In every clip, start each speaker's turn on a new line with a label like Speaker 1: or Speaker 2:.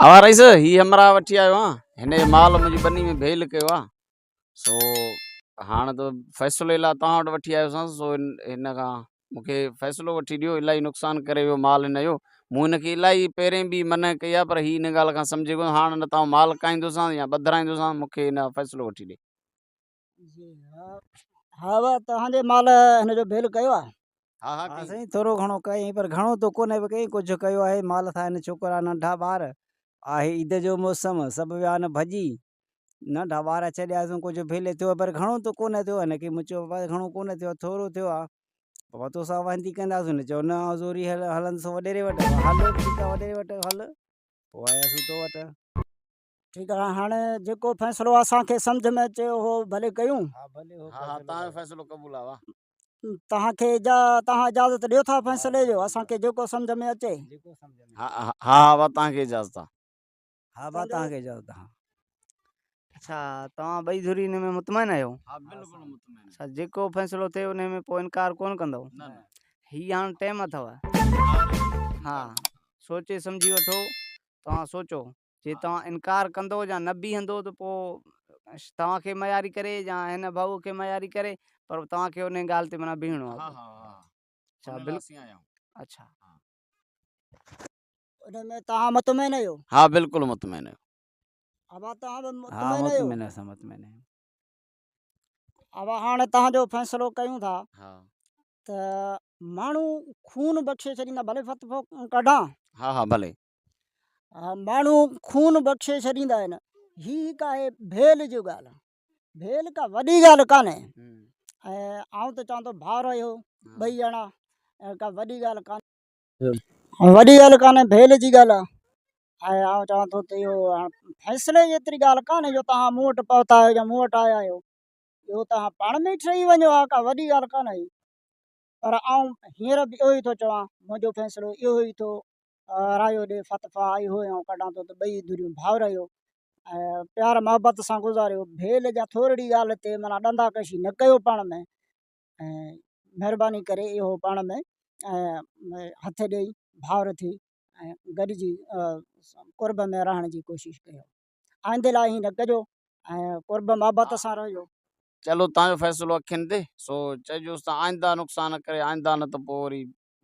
Speaker 1: اوا رئيس هي همراهه وٺي آيو آن هن جي مال منهنجي ٻني ۾ ڀيل ڪيو آ سو هاڻ ته فيصلي لاء توهان وٽ وٺي آيو سان سو هن کان مونکي فيصلو وٺي ڏيو الاهي نقصان ڪري ويو مال هن جو مون هن کي الاهي پهرين به منع ڪئي آ پر هي ان ڳالهه کان سمجهي ڪونه هاڻ نه ته آئون مال ڪاهيندو سان يا ٻڌرائيندو سان مونکي هن فيصلو وٺي ڏي.
Speaker 2: جي ها ها توهان جي مال هن جو ڀيل ڪيو آ.
Speaker 1: ها ها
Speaker 3: ها
Speaker 1: ڪئي.
Speaker 3: سائين ٿورو گهڻو ڪيائين پر گهڻو ته ڪونه به ڪيائين ڪجهه ڪيو آهي مال سان آهن ڇوڪرا ننڍا ٻار آهي عيد جو موسم سڀ ويا آهن ڀڄي ننڍا ٻار ڇڏياسون ڪجهه ڀيلي ٿيو پر گهڻو ته ڪونه ٿيو هن کي مون چيو بابا گهڻو ڪونه ٿيو آهي ٿورو ٿيو آهي بابا توسان وهندي ڪنداسون هن چيو نه آئون زوري هل هلندس وڏيري وٽ هل ٺيڪ آهي وڏيري وٽ هل پوء آياسون تو وٽ.
Speaker 2: ٺيڪ آهي هاڻي جيڪو فيصلو اسان کي سمجهه ۾ اچي اهو ڀلي ڪيون.
Speaker 3: ها ڀلي اهو
Speaker 1: ها ها
Speaker 3: فيصلو
Speaker 1: تان جو
Speaker 3: ڪيو.
Speaker 1: فيصلو قبول آهي واهه.
Speaker 2: توهان کي توهان اجازت ڏيو ٿا فيصلي جو اسان کي جيڪو سمجهه ۾ اچي.
Speaker 3: جيڪو سمجهه ۾
Speaker 1: ها ها ها وا توهان کي اجازت آ.
Speaker 3: ها با توهان کي اجازت آ.
Speaker 4: اڇا توهان ٻئي ڌري ان ۾ مطمئن آهيو؟
Speaker 1: ها بلڪل مطمئن.
Speaker 4: اڇا جيڪو فيصلو ٿئي ان ۾ پوء انڪار ڪونه ڪندؤ؟
Speaker 1: نه نه.
Speaker 4: هي هاڻ ٽيم اٿو. ها سوچي سمجهي وٺو توهان سوچو. جي توهان انڪار ڪندو يا نه بيهندو ته پوء توهان کي مياري ڪري يا هن ڀائوء کي مياري ڪري پر توهان کي انهي ڳالهه تي معنيٰ بيهڻو آهي.
Speaker 1: ها ها ها
Speaker 4: اڇا
Speaker 1: ان لاء
Speaker 4: بلڪل
Speaker 1: اسين آيا آهيون.
Speaker 4: اڇا.
Speaker 2: ان ۾ توهان مطمئن آهيو؟
Speaker 1: ها بلڪل مطمئن آهيون.
Speaker 2: ابا توهان به
Speaker 3: ها
Speaker 2: مطمئن آهيو؟
Speaker 3: مطمئن اسان مطمئن آهيون.
Speaker 2: ابا هاڻ توهان جو فيصلو ڪيون ٿا
Speaker 1: ها.
Speaker 2: ته ماڻهو خون بخشي ڇڏيندا ڀلي فتوو ڪڍان.
Speaker 1: ها ها ڀلي.
Speaker 2: ماڻهو خون بخشي ڇڏيندا آهن. هي هڪ آهي ڀيل جي ڳالهه. ڀيل ڪا وڏي ڳالهه ڪانهي ۽ آئون ته چوان ٿو ڀائر آهيو ٻئي ڄڻا ۽ ڪا وڏي ڳالهه ڪانهي. وڏي ڳالهه ڪانهي ڀيل جي ڳالهه آهي ۽ آئون چوان ٿو ته اهو هاڻ فيصلي جيتري ڳالهه ڪانهي جو توهان مون وٽ پهتا آهيو يا مون وٽ آيا آهيو. اهو توهان پاڻ ۾ ئي ٺهي وڃو ها ڪا وڏي ڳالهه ڪانهي. پر آئون هينئر به اهو ئي ٿو چوان منهنجو فيصلو اهو ئي ٿو رايو ڏي فتفا اهو آئون ڪڍان ٿو ته ٻئي ڌريون ڀائر آهيو ۽ پيار محبت سان گذاريو ڀيل جا ٿورڙي ڳالهه تي معنيٰ ڏندا ڪشي نه ڪيو پاڻ ۾ ۽ مهرباني ڪري اهو پاڻ ۾ ۽ هٿ ڏئي ڀائر ٿي ۽ گڏجي قرب ۾ رهڻ جي ڪوشش ڪيو آئندي لاء ائين نه ڪجو ۽ قرب محبت سان رهجو.
Speaker 1: چلو تان جو فيصلو اکين تي سو چئجوس ته آئنده نقصان نه ڪري آئنده نه ته پوء وري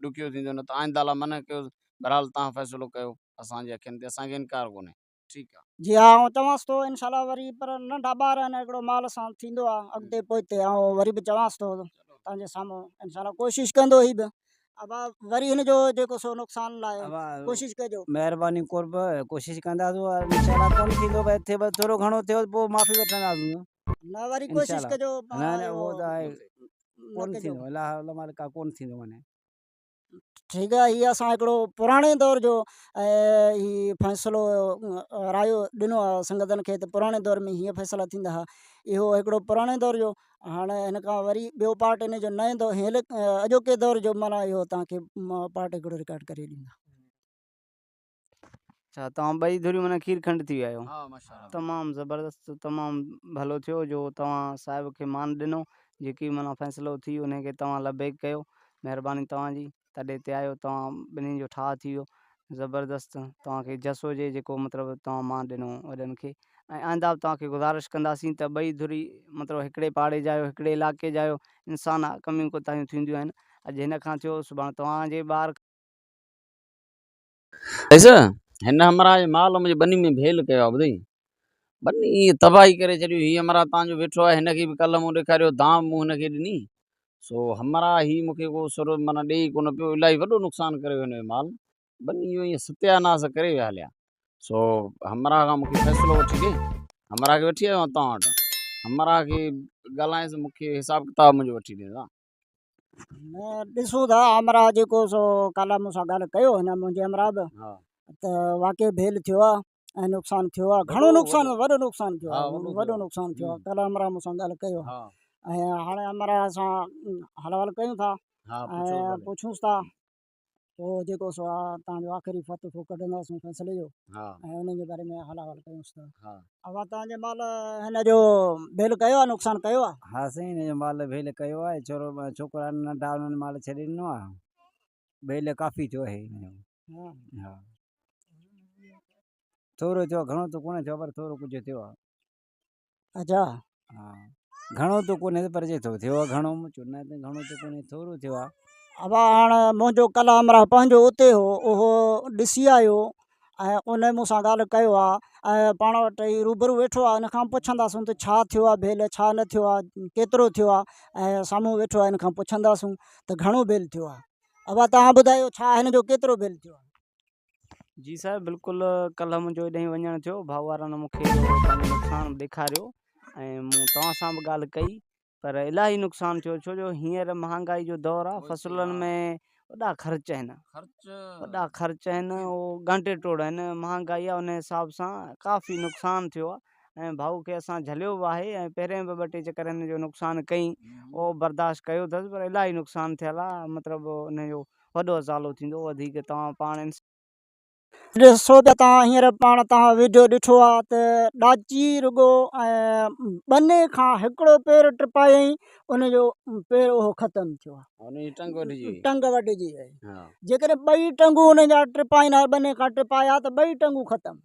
Speaker 1: ڏکيو ٿيندو نه ته آئنده لاء منع ڪيوس بھرحال توھان فيصلو ڪيو اسان جي اکين تي اسان کي انڪار ڪونھي ٺيڪ آ.
Speaker 2: جي ها آئون چوانس ٿو انشاء الله وري پر ننڍا ٻار آهن هڪڙو مال سان ٿيندو آ اڳتي پوئتي آئون وري به چوانس ٿو توهان جي سامهون انشاء الله ڪوشش ڪندو هي به ابا وري هن جو جيڪو سو نقصان لاء ڪوشش ڪجو.
Speaker 3: مهرباني قرب ڪوشش ڪنداسون انشاء الله ڪونه ٿيندو پر ٿئي بس ٿورو گهڻو ٿيو پوء معافي وٺنداسون.
Speaker 2: نه وري
Speaker 3: انشاء
Speaker 2: ڪوشش
Speaker 3: الله
Speaker 2: ڪجو
Speaker 3: نه نه اهو ته آهي
Speaker 2: نه
Speaker 3: ڪونه
Speaker 2: ڪجو.
Speaker 3: ٿيندو الله الله مالڪ آ ڪونه ٿيندو معني.
Speaker 2: ٺيڪ آ هي اسان هڪڙو پراڻي دور جو هي فيصلو رايو ڏنو آ سنگتن کي ته پراڻي دور ۾ هيئن فيصلا ٿيندا ها اهو هڪڙو پراڻي دور جو هاڻي هن کان وري ٻيو پارٽ ان جو نئين دور هيل اڄوڪي دور جو معنيٰ اهو توهان کي پارٽ هڪڙو رڪارڊ ڪري ڏيندا.
Speaker 4: اڇا توهان ٻئي ڌريون معنيٰ کير کنڊ ٿي ويا آهيو.
Speaker 1: ها ماشاءالله.
Speaker 4: تمام زبردست تمام ڀلو ٿيو جو توهان صاحب کي مان ڏنو جيڪي معنيٰ فيصلو ٿي انهي کي توهان لبيڪ ڪيو مهرباني توهان جي تڏي تي آيو توهان ٻنهي جو ٺاهه ٿي ويو زبردست توهان کي جس هجي جيڪو مطلب توهان مان ڏنو وڏن کي ۽ آئنده به توهان کي گذارش ڪنداسين ته ٻئي ڌري مطلب هڪڙي پاڙي جا آهيو هڪڙي علائقي جا آهيو انسان آ ڪميون ڪوتاهيون ٿينديون آهن اڄ هن کان ٿيو سڀاڻ توهان جي ٻار
Speaker 1: ڏس هن همراهه جي مال منهنجي ٻني ۾ ڀيل ڪيو آهي ٻڌئي ٻني ائين تباهي ڪري ڇڏيو هي همراهه تان جو ويٺو آهي هن کي به ڪلهه مون ڏيکاريو دانهن مون هن کي ڏني سو همراهه هي مون کي ڪو سر معنيٰ ڏيئي ڪونه پيو الاهي وڏو نقصان ڪري ويو هن جو مال ٻني جو ائين ستياناس ڪري ويا هليا سو همراهه کان مون کي فيصلو وٺي ڏي همراهه کي وٺي آيو آهيان توهان وٽ همراهه کي ڳالهائينس مون کي حساب ڪتاب منهنجو وٺي ڏي
Speaker 2: نه ڏسون ٿا همراهه جيڪو سو ڪالهه مون سان ڳالهه ڪيو هن منهنجي همراهه به ته واقعي ڀيل ٿيو آهي ۽ نقصان ٿيو آهي گهڻو نقصان وڏو نقصان ٿيو آهي وڏو نقصان ٿيو آهي ڪالهه همراهه مون سان ڳالهه ڪيو ۽ هاڻي همراهه سان حال احوال ڪيون ٿا ۽ پڇونس ٿا پوء جيڪو سو آ تان جو آخري فتوو ڪڍنداسون فيصلي جو ۽ انهن جي باري ۾ حال احوال ڪيونس ٿا. اوهان تان جي مال هن جو ڀيل ڪيو آ نقصان ڪيو آ؟
Speaker 3: ها سائين هن جو مال ڀيل ڪيو آهي ڇورو ڇوڪرا ننڍا انهن مال ڇڏي ڏنو آ ڀيل ڪافي ٿيو آهي هن جو. ها. ٿورو ٿيو آهي گهڻو ته ڪونه ٿيو آهي پر ٿورو ڪجهه ٿيو آهي.
Speaker 2: اچا.
Speaker 3: ها گهڻو ته ڪونهي پر جيترو ٿيو آهي گهڻو مون چيو نه ته گهڻو ته ڪونهي ٿورو ٿيو آهي.
Speaker 2: ابا هاڻ منهنجو ڪلهه همراهه پنهنجو اتي هو اهو ڏسي آيو ۽ ان مون سان ڳالهه ڪيو آهي ۽ پاڻ وٽ هي روبرو ويٺو آهي ان کان پڇنداسون ته ڇا ٿيو آهي ڀيل ڇا نه ٿيو آهي ڪيترو ٿيو آهي ۽ سامهون ويٺو آهي ان کان پڇنداسون ته گهڻو ڀيل ٿيو آهي ابا توهان ٻڌايو ڇا هن جو ڪيترو ڀيل ٿيو آهي.
Speaker 4: جي صاحب بلڪل ڪلهه منهنجو ايڏانهن وڃڻ ٿيو ڀاء وارن مون کي اهو پنهنجو نقصان ڏيکاريو ۽ مون توهان سان به ڳالهه ڪئي پر الاهي نقصان ٿيو ڇو جو هينئر مهانگائي جو دور آهي فصلن ۾ وڏا خرچ آهن وڏا خرچ آهن اهو ڳانٽي ٽوڙ آهن مهانگائي آهي ان حساب سان ڪافي نقصان ٿيو آهي ۽ ڀاء کي اسان جهليو به آهي ۽ پهرين به ٻه ٽي چڪر هن جو نقصان ڪئي اهو برداشت ڪيو اٿس پر الاهي نقصان ٿيل آهي مطلب ان جو وڏو ازالو ٿيندو وڌيڪ توهان پاڻ انصاف.
Speaker 2: ڏسو ته توهان هينئر پاڻ توهان ويڊيو ڏٺو آ ته ڏاچي رڳو ۽ ٻني کان هڪڙو پير ٽپايائين ان جو پير اهو ختم ٿيو آ
Speaker 1: ان جي ٽنگ وڍجي وئي
Speaker 2: ٽنگ وڍجي وئي جيڪڏهن ٻئي ٽنگون ان جا ٽپائين ها ٻني کان ٽپايا ته ٻئي ٽنگون ختم.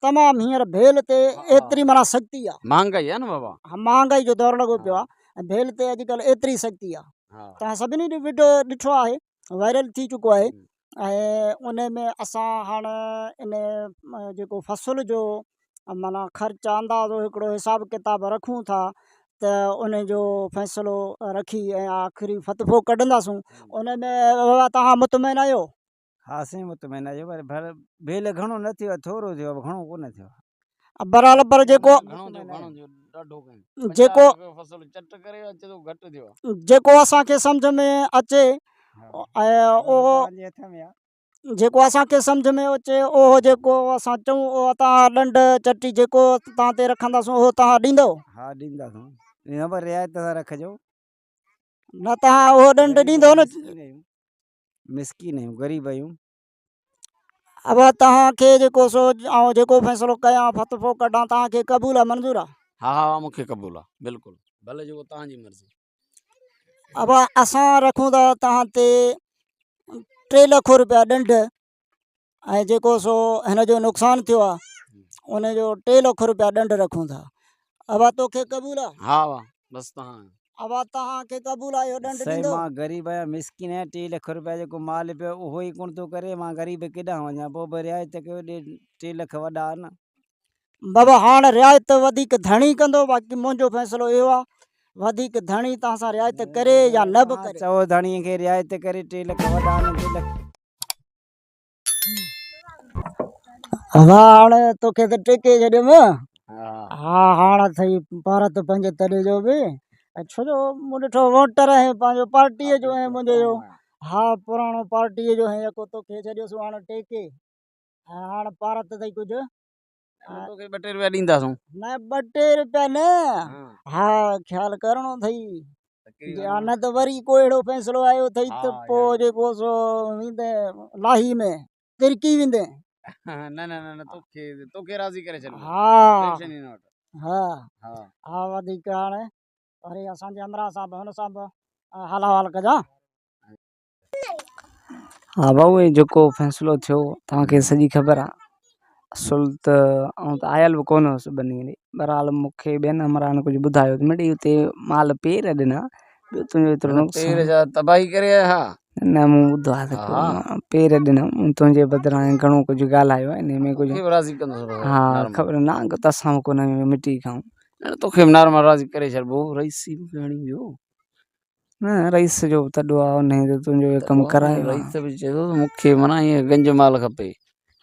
Speaker 2: تمام هينئر ڀيل تي ايتري معنيٰ سختي آ.
Speaker 1: مهانگائي آ نه بابا.
Speaker 2: ها مهانگائي جو دور لڳو پيو آ ۽ ڀيل تي اڄڪلهه ايتري سختي آ. توهان سڀني وڊيو ڏٺو آهي وائرل ٿي چڪو آهي ۽ ان ۾ اسان هاڻ ان جيڪو فصل جو معنيٰ خرچ اندازو هڪڙو حساب ڪتاب رکون ٿا ته ان جو فيصلو رکي ۽ آخري فتوو ڪڍنداسون ان ۾ بابا توهان مطمئن آهيو؟
Speaker 3: ها سائين مطمئن آهيون پر ڀر ڀيل گهڻو نه ٿيو آهي ٿورو ٿيو آهي گهڻو ڪونه ٿيو آهي.
Speaker 2: بهرحال پر جيڪو جيڪو جيڪو اسان کي سمجهه ۾ اچي ۽ اهو جيڪو اسان کي سمجهه ۾ اچي اهو جيڪو اسان چئون اهو تان ڏنڊ چٽي جيڪو تان تي رکنداسون اهو تان ڏيندو.
Speaker 3: ها ڏينداسون پر رعايت سان رکجو.
Speaker 2: نه تان اهو ڏنڊ ڏيندو نه.
Speaker 3: مسڪين آهيون غريب آهيون.
Speaker 2: ابا توهان کي جيڪو سو آئون جيڪو فيصلو ڪيان فتوو ڪڍان توهان کي قبول آ منظور آ.
Speaker 1: ها ها مون کي قبول آ بلڪل ڀلي جيڪو توهان جي مرضي.
Speaker 2: ابا اسان رکون ٿا توهان تي 3 لک روپيا ڏنڊ ۽ جيڪو سو هن جو نقصان ٿيو آ ان جو 3 لک روپيا ڏنڊ رکون ٿا ابا توکي قبول آ.
Speaker 1: ها ها بس توهان.
Speaker 2: ابا توهان کي قبول آ اهو ڏنڊ
Speaker 3: سائين
Speaker 2: ڏيندو.
Speaker 3: مان غريب آهيان مسڪين آهيان 3 لک روپيا جيڪو مال پيو اهو ئي ڪونه ٿو ڪري مان غريب ڪيڏانهن وڃان پوء به رعايت ڪيو ڏي 3 لک وڏا آهن.
Speaker 2: بابا هاڻ رعايت وڌيڪ ڌڻي ڪندو باقي منهنجو فيصلو اهو آ وڌيڪ ڌڻي توهان سان رعايت ڪري يا نه به ڪري.
Speaker 3: چئو ڌڻي کي رعايت ڪري 3 لک وڏا آهن 3 لک.
Speaker 2: ابا هاڻ توکي ته ٽيڪي ڇڏيم ها هاڻ اٿئي پارت پنهنجي تڏي جو به ۽ ڇو جو مون ڏٺو ووٽر آهين پنهنجو پارٽيء جو آهين منهنجو جو ها پراڻو پارٽيء جو آهين يڪو توکي ڇڏيوسون هاڻ ٽيڪي ۽ هاڻ پارت اٿئي ڪجهه
Speaker 1: توکي ٻه ٽي روپيا ڏينداسون.
Speaker 2: نه ٻه ٽي روپيا نه ها خيال ڪرڻو اٿئي جي ها نه ته وري ڪو اهڙو فيصلو آيو اٿئي ته پوء جيڪو سو ويندين لاهي ۾ ترڪي ويندين.
Speaker 1: نه نه نه توکي توکي راضي ڪري ڇڏبو
Speaker 2: ها
Speaker 1: ٽينشن ئي نه وٺ.
Speaker 2: ها
Speaker 1: ها
Speaker 2: ها وڌيڪ هاڻي وري اسان جي همراهه سان به هن سان به حال احوال ڪجان.
Speaker 4: ها ڀائو هي جيڪو فيصلو ٿيو توهان کي سڄي خبر آ اصل ته آئون ته آيل به ڪونه هوس ٻني ڏي بهرحال مون کي ٻين همراهن ڪجهه ٻڌايو ته مڙئي اتي مال پير ڏنا ٻيو تنهنجو ايترو نقصان
Speaker 1: پير جا تباهي ڪري آيا ها
Speaker 4: نه مون ٻڌو آ ته پير ڏنا مون تنهنجي بدران گهڻو ڪجهه ڳالهايو آهي انهي ۾
Speaker 1: ڪجهه راضي ڪندس
Speaker 4: ها خبر نانگ ته اسان به ڪونه مٽي کائون
Speaker 1: نه توکي به نارمل راضي ڪري ڇڏبو رئيس ئي مون کي هڻي ويو
Speaker 4: نه رئيس جو به تڏو آ انهي ته تنهنجو اهو ڪم ڪرايو آ.
Speaker 1: رئيس به چئي ٿو ته مون کي معنيٰ ائين گنج مال کپي.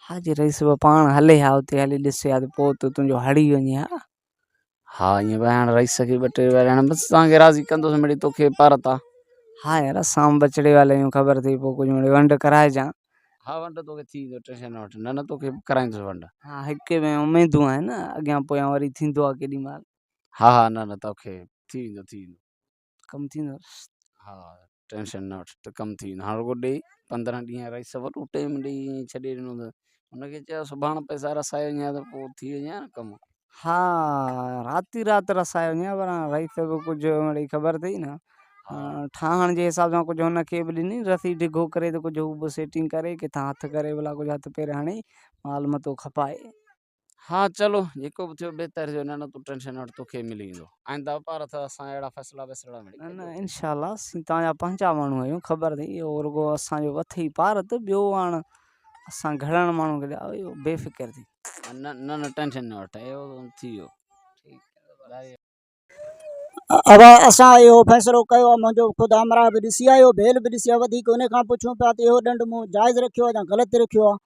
Speaker 4: ها جي رئيس به پاڻ هلي ها اتي هلي ڏسي ها ته پوء ته تنهنجو هڙي وڃي ها.
Speaker 1: ها ائين به هاڻ رئيس کي ٻه ٽي واري هاڻ بس توهان کي راضي ڪندوس مڙئي توکي پارت آ.
Speaker 4: ها يار اسان به ٻچڙي والي آهيون خبر اٿئي پوء ڪجهه مڙئي ونڊ ڪرائجان.
Speaker 1: ها ونڊ توکي ٿي ويندو ٽينشن نه وٺ نه نه توکي ڪرائيندس ونڊ.
Speaker 4: ها هڪ ۾ اميدون آهن اڳيان پويان وري ٿيندو آ ڪيڏي مهل.
Speaker 1: ها ها نه نه توکي ٿي ويندو ٿي ويندو.
Speaker 4: ڪم ٿيندو.
Speaker 1: ها ٽينشن نه وٺ ته ڪم ٿي ويندو هاڻ رڳو ڏي 15 ڏينهن رئيس وڏو ٽيم ڏئي ائين ڇڏي ڏنو اٿس هن کي چيو سڀاڻ پئسا رسائي وڃان ته پوء ٿي وڃي ها نه ڪم.
Speaker 4: ها رات ئي رات رسائي وڃي ها پر هاڻ رئيس به ڪجهه مڙئي خبر اٿئي نه. ٺاهڻ جي حساب سان ڪجهه هن کي به ڏني رسي ڊگهو ڪري ته ڪجهه هو به سيٽنگ ڪري ڪٿان هٿ ڪري ڀلا ڪجهه هٿ پير هڻي مال متو کپائي.
Speaker 1: ها چلو جيڪو به ٿيو بهتر ٿيو نه نه تون ٽينشن نه وٺ توکي ملي ويندو آئنده پار اٿ اسان اهڙا فيصلا ويصلا مڙئي
Speaker 4: نه نه انشاء الله اسين توهان جا پنهنجا ماڻهو آهيون خبر اٿئي اهو رڳو اسان جو اٿئي پار ته ٻيو هاڻ اسان گهڻن ماڻهن کي اهو بي فڪر ٿي.
Speaker 1: نه نه ٽينشن نه وٺ اهو ٿي ويو.
Speaker 2: ابا اسان اهو فيصلو ڪيو آهي منهنجو خود همراهه به ڏسي آيو ڀيل به ڏسي آيو وڌيڪ ان کان پڇون پيا ته اهو ڏنڊ مون جائز رکيو آهي يا غلط رکيو آهي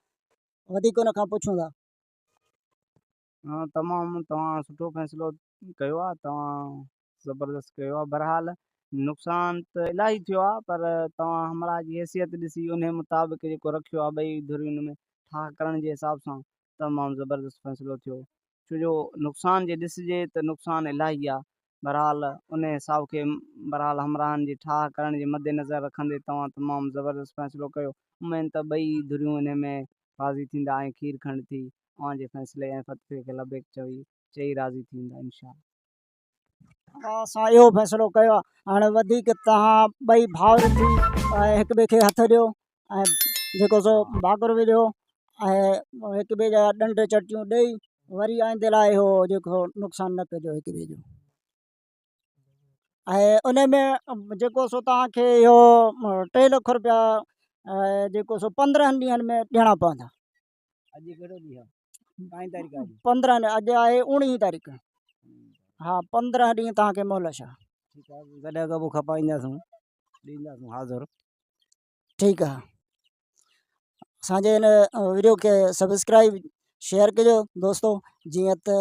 Speaker 2: وڌيڪ ان کان پڇون ٿا.
Speaker 4: ها تمام توهان سٺو فيصلو ڪيو آهي توهان زبردست ڪيو آهي بهرحال نقصان ته الاهي ٿيو آهي پر توهان همراهه جي حيثيت ڏسي انهي مطابق جيڪو رکيو آهي ٻئي ڌرين ۾ ٺاهه ڪرڻ جي حساب سان تمام زبردست فيصلو ٿيو ڇو جو نقصان جي ڏسجي ته نقصان الاهي آ. بھرحال انهي حساب کي بھرحال همراهن جي ٺاهه ڪرڻ جي مد نظر رکندي توهان تمام زبردست فيصلو ڪيو. اميد ته ٻئي ڌريون انهي ۾ راضي ٿيندا ۽ کير کنڊ ٿي اوهان جي فيصلي ۽ فتوي کي لبيڪ چوي چئي راضي ٿي ويندا انشاء الله.
Speaker 2: اسان اهو فيصلو ڪيو آهي هاڻي وڌيڪ توهان ٻئي ڀائر ٿي ۽ هڪ ٻئي کي هٿ ڏيو ۽ جيڪو سو ڀاڪر به ڏيو ۽ هڪ ٻئي جا ڏنڊ چٽيون ڏئي وري آئندي لاء اهو جيڪو نقصان نه ڪجو هڪ ٻئي جو ۽ ان ۾ جيڪو سو توهان کي اهو 3 لک روپيا جيڪو سو 15 ڏينهن ۾ ڏيڻا پوندا.
Speaker 3: اڄ ڪهڙو ڏينهن آهي؟ ڪائين تاريخ آهي؟
Speaker 2: 15 اڄ آهي 19 تاريخ. ها 15 ڏينهن توهان کي مهلت آهي.
Speaker 3: ٺيڪ آهي گڏهه گبو کپائينداسون ڏينداسون حاضر.
Speaker 2: ٺيڪ آهي اسان جي هن وڊيو کي سبسڪرائب شيئر ڪجو دوستو جيئن ته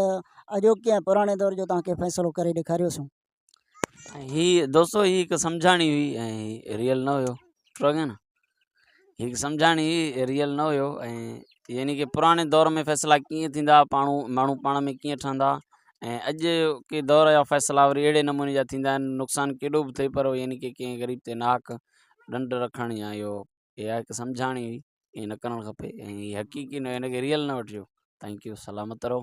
Speaker 2: اڄوڪي ۽ پراڻي دور جو توهان کي فيصلو ڪري ڏيکاريوسون.
Speaker 1: ۽ هي دوستو هي هڪ سمجهاڻي هئي ۽ هي ريئل نه هيو سٺو لڳي نه هي هڪ سمجهاڻي هئي ريئل نه هيو ۽ يعني ڪي پراڻي دور ۾ فيصلا ڪيئن ٿيندا پاڻو ماڻهو پاڻ ۾ ڪيئن ٺهندا ۽ اڄ ڪي دور جا فيصلا وري اهڙي نموني جا ٿيندا آهن نقصان ڪيڏو به ٿئي پر يعني ڪي ڪنهن غريب تي ناحق ڏنڊ رکڻ يا اهو اها هڪ سمجهاڻي هئي ائين نه ڪرڻ کپي ۽ هي حقيقي نه هن کي ريئل نه وٺجو thank you سلامت رهو.